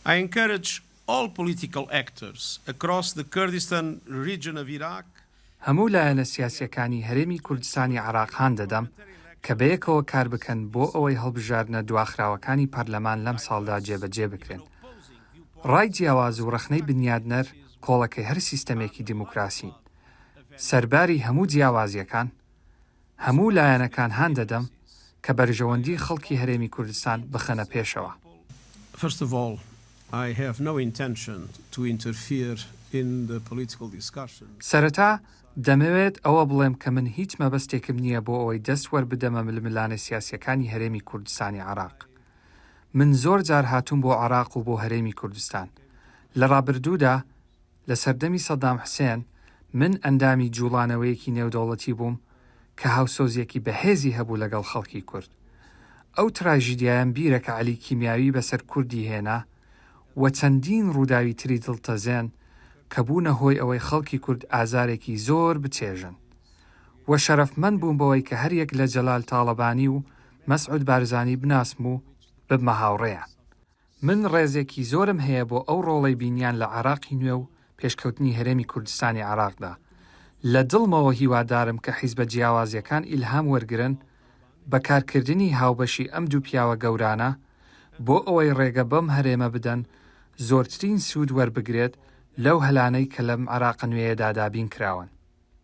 I encourage all political actors across the Kurdistan region of Iraq. هەموو لایەنە سیاسییەکانی هەرێمی کوردستانی عێراق هان دەدەم کە بەیەکەوە کار بکەن بۆ ئەوەی هەڵبژاردنە دواخراوەکانی پەرلەمان لەمساڵدا جێبەجێ بکرێن. ڕای جیاواز و ڕەخنەی بنیادنەر کۆڵەکەی هەر سیستەمێکی دیموکراسین. سەرباری هەموو جیاوازییەکان، هەموو لایەنەکان هان دەدەم کە بەرژەوەندی خەڵکی هەرێمی کوردستان بخەنە پێشەوە. First of all, I have no intention to interfere in the political discussions. سەرەتا دەمەوێت ئەوە بڵێم کە من هیچ مەبەستێکم نییە بۆ ئەوەی دەست وەربدەمە ململانێ سیاسییەکانی هەرێمی کوردستانی عێراق. من زۆر جار هاتووم بۆ عێراق و بۆ هەرێمی کوردستان. لە ڕابردوودا لە سەردەمی سەدام حسێن من ئەندامی جوڵانەوەیەکی نێودەوڵەتی بووم کە هاوسۆزیەکی بەهێزی هەبوو لەگەڵ خەڵکی کورد. ئەو تراژیدیایەم بیرە کە عەلی کیمیاوی بەسەر کوردی هێنا و چەندین ڕووداوی تری دڵتەزێن کە بوونە هۆی ئەوەی خەڵکی کورد ئازارێکی زۆر بچێژن. وە شەرەفمەند بووم بەوەی کە هەریەک لە جەلال تاڵەبانی و مەسعود بارزانی بناسم و ببمە هاوڕێیان. من ڕێزێکی زۆرم هەیە بۆ ئەو ڕۆڵەی بینیان لە عێراقی نوێ و پێشکەوتنی هەرێمی کوردستانی عێراقدا. لە دڵمەوە هیوادارم کە حیزبە جیاوازیەکان ئیلهام وەرگرن بە کارکردنی هاوبەشی ئەم دوو پیاوە گەورانە بۆ ئەوەی ڕێگە بەم هەرێمە بدەن زۆرترین سوود وەربگرێت لەو هەلانەی کە لەم عێراقە نوێیەدا دابین کراون.